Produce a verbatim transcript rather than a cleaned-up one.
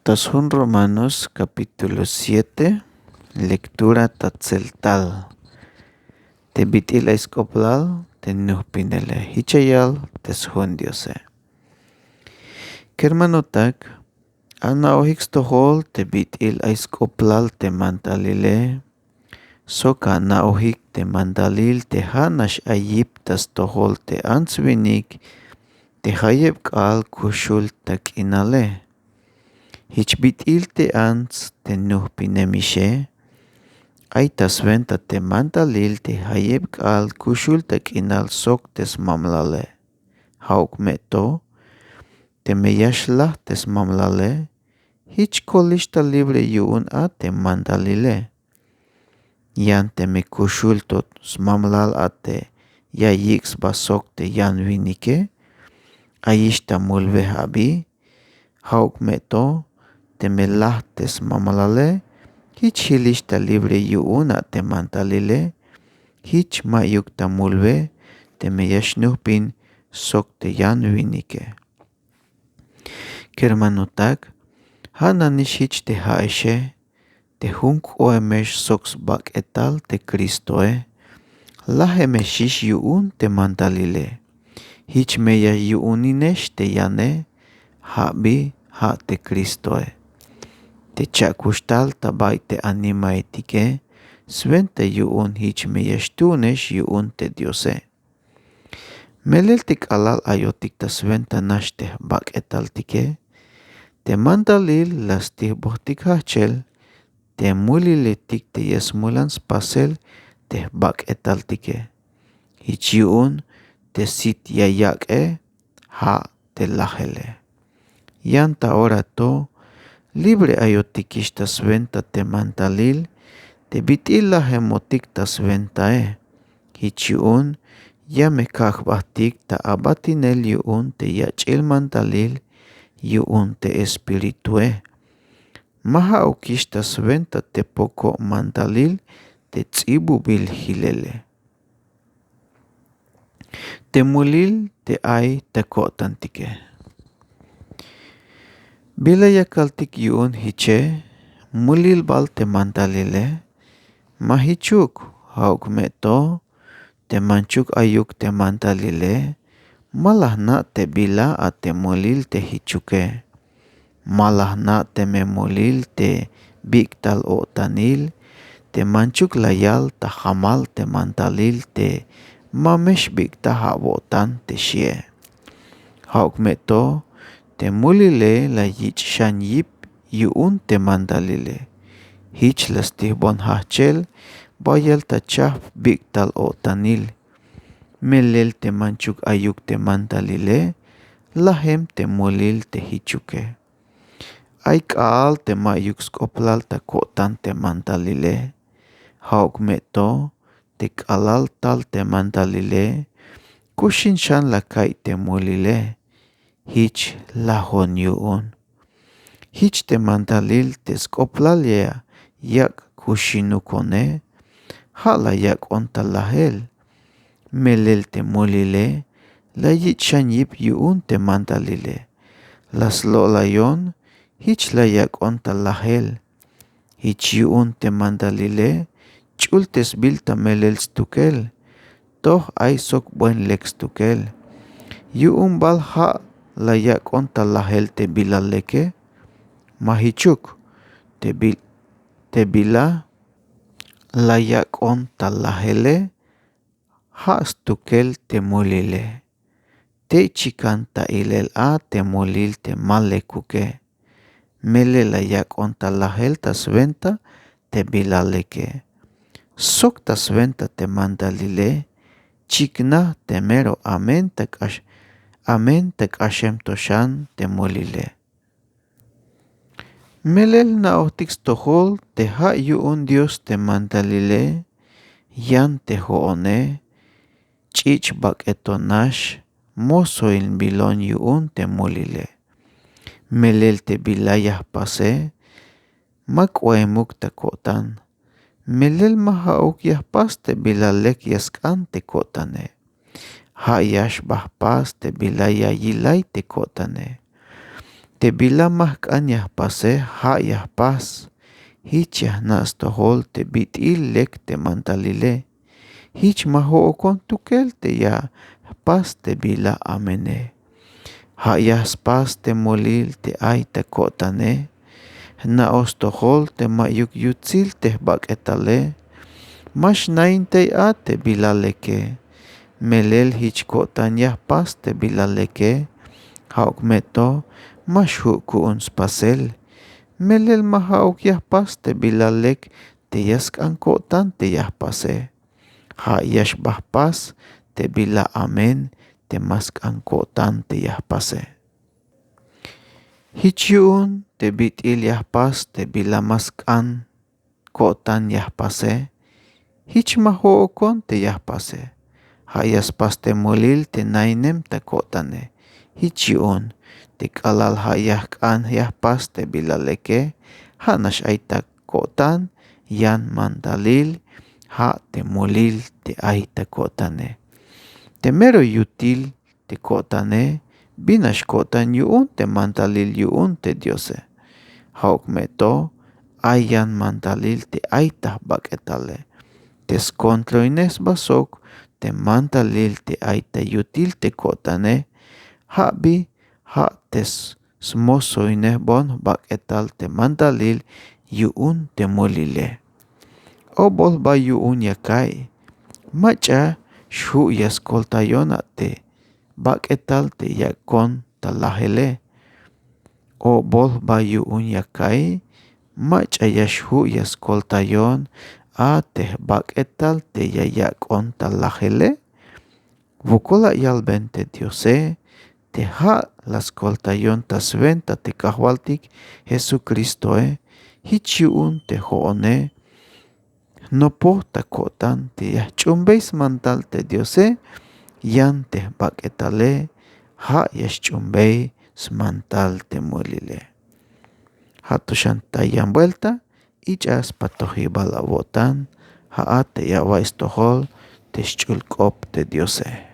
Ta sjun Romanos kapítulo siete. Lektura ta tseltal. Te bit'il ay sk'oplal te nujpinele, jich ya yal te sjun Diose. Kermanotak, ana'ojik stojol te bit'il ay sk'oplal te mandalile, sok ana'ojik te mandalil te ja' nax ay yip ta stojol te ants winik te jayeb k'aal kuxul ta k'inale. Jich bit'il te ants te nujpinemixe ay ta swenta te mandalil te jayeb k'aal kuxul ta k'inal sok te smamlale. Ja'uk me to, teme ya xlaj te smamlale, jich kolix ta libre yu'un a te mandalile. Yan teme kuxul to smamlal a te ya yik' sba sok te yan winike, ayix ta mulwej abi. Ja'uk me to, teme laj te smamlale, jich jilix ta libre yu'un a te mandalile. Jich ma'yuk ta mulwej teme ya xnujpin sok te yan winike. Kermanotak, ja' nanix jich te ja'exe, te jun k'oemex sok sbak'etal te Cristoe, lajemexix yu'un te mandalile. Jich me ya yu'uninex te yane, ja' bi, ja' te Cristoe, te cha'kuxtal ta bay te animaetike swenta yu'un jich me ya xtuunex yu'un te Diose. Melel te k'alal ayotik ta swenta nax te jbak'etaltike, te mandalil la stijbojtik jajchel te muliletik te ya smulan spasel te jbak'etaltike. Jich yu'un te sit ya yak'e, ja' te lajele. Yan ta ora to, libre ayotikix ta swenta te mandalil te bit'il lajemotik ta swentae. Jich yu'un ya me ka' jbajtik ta abatinel yu'un te yach'il mandalil yu'un te espiritue. Ma ja'ukix ta swenta te poko' mandalil te ts'ibubil jilele. Te mulil te ay ta ko'tantike. Bila ya kaltik yu'un jiche, mulil bal te mandalile? Ma jichuk. Ja'uk me to, te manchuk ayuk te mandalile, ma la jna' te bila a te mulil te jichuke. Ma la jna' teme mulil te bik'tal o'tanil te manchuk la yal ta jamal te mandalil te ma me xbik'taj awo'tan te xie. Ja'uk me to, te mulile la yich' xan yip yu'un te mandalile. Jich la stijbon jajchel bayal ta chajp bik'tal o'tanil. Melel te manchuk ayuk te mandalile, lajem te mulil te jichuke. Ay k'aal te ma'yuk sk'oplal ta ko'tan te mandalile. Ja'uk me to, te k'alal tal te mandalile, kuxin xan la ka'iy te mulile. Jich lajon yu'un. Jich te mandalil te sk'oplal ya yak' kuxinukone, ja' la yak'on ta lajel. Melel te mulile, la yich' xan yip yu'un te mandalile. La slo'layon, jich la yak'on ta lajel. Jich yu'un te mandalile, ch'ul te sbil ta melel stukel. Toj ay sok buen lek stukel. Yu'un bal ja' la yak'on ta lajel te bila leke? Ma jichuk. Te bil-, te bila la yak'on ta lajele, ja' stukel te mulile. Tey chikan ta ilel a te mulil te ma lekuke. Melel la yak'on ta lajel ta swenta te bila leke. Sok ta swenta te mandalile, chiknaj te mero amen ta k'ax, amen ta k'axem to xan te mulile. Melel jna'ojtik stojol te ja' yu'un Dios te mandalile, yan te jo'one, ch'ich' bak'eton nax, mosoil bilon yu'un te mulile. Melel te bila ya jpase, ma k'oemuk ta ko'tan. Melel ma ja'uk ya jpas te bila lek ya sk'an te ko'tane. Ja' ya xba jpas te bila ya yilay te ko'tane. Te bila ma jk'an ya jpase ja' ya jpas. Jich ya jna' stojol te bit'il lek te mantalile. Jich ma jo'okon tukel te ya jpas te bila amene. Ja' ya spas te mulil te ay ta ko'tane. Jna'oj stojol te ma'yuk yutsil te jbak'etale. Ma xnaintay a te bila leke. Melel jich ko'tan ya jpas te bila leke. Ja'uk me to ma xju' ku'un spasel. Melel ma ja'uk ya jpas te bila lek te ya sk'an ko'tan te ya jpase. Ja' ya xba jpas te bila amen te ma sk'an ko'tan te ya jpase. Jich yu'un te bit'il ya jpas te bila ma sk'an ko'tan ya jpase. Jich ma jo'okon te ya jpase. Ja' ya spas te mulil te nainem ta ko'tane. Jich yu'un te k'alal ja' ya jk'an ya jpas te bila leke. Ja' nax ay ta ko'tan yan mantalil. Ja' te mulil te ay ta ko'tane. Te mero yutil te ko'tane. Bin nax ko'tan yu'un te mantalil yu'un te diose. Ja'uk me to ay yan mantalil te ay ta jbak'etale. Te skontroinej sba sok te mantalil te ay ta yutil te ko'tane. Ja' bi ja' te smosoinejbon jbak'etal te mantalil yu'un te mulile. Obol jba yu'un ya ka'iy. Mach'a xju' ya skoltayon a te bak'etal te yak'on ta lajele. Obol jba yu'un ya ka'iy. Mach'a ya xju' ya skoltayon a te jbak'etal te ya yak'on ta lajele. Wokol la yalben te diose te ja' la skoltayon ta swenta te kajwaltik jesukristoe. Jich yu'un te jo'one jnopoj ta ko'tan te ya jch'umbey smantal te diose. Yan te jbak'etale ja' ya xch'umbey smantal te mulile. Ja' to xan ta yan buelta ich'a spatojibal awo'tan. Ja'at te ya away stojol te xch'ul k'op te diose.